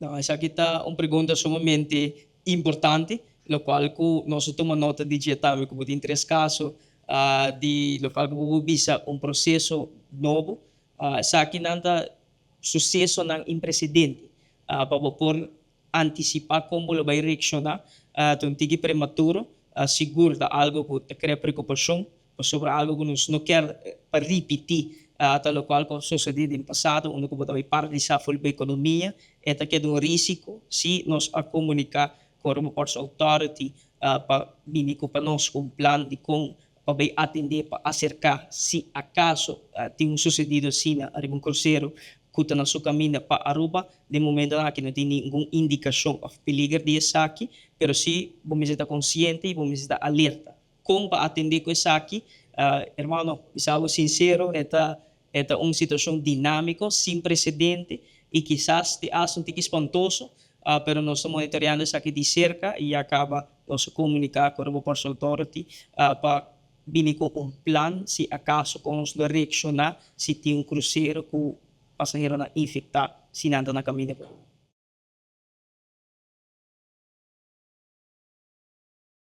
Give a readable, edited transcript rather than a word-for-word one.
No, esaki ta un pregunta sumamente importante, locual cu nos a tuma nota di dje tambe cu bo tin tres caso di locual cu bo por bisa un proceso nobo. Esakinan ta sucesonan imprecedente pa bo por anticipa con bo lo bay reacciona. Ta un tiki prematuro, sigur ta algo cu ta crea preocupacion pasobra algo cu nos no kier pa ripiti ta locual cu a sucedi den pasado unda cu bo ta bay paralisa full bo economia. E ta keda un risico si nos a comunica cu Aruba Ports Authority pa bini cu pa nos cu un plan di con pa bay atende pa acerca si acaso tin un sucedido asina ariba un crucero cu ta na su caminda pa Aruba. Den momentonan aki no tin ningun indicacion of peliger di esaki, pero si bo mester ta consciente y bo mester ta alerta. Kon pa atendé ku esaki? Hermano, bisa bo sinsero, e ta e ta un situashon dinámiko, sin presedente i kisas te asta un tiki spantoso, pero nos ta monitoreando esaki di serka i ya kaba nos a komuniká ku Aruba Ports Authority pa bini ku un plan si akaso kon nos lo reakshoná si tin un krusero ku pasaheronan infektá si nan ta na kaminda pa Aruba.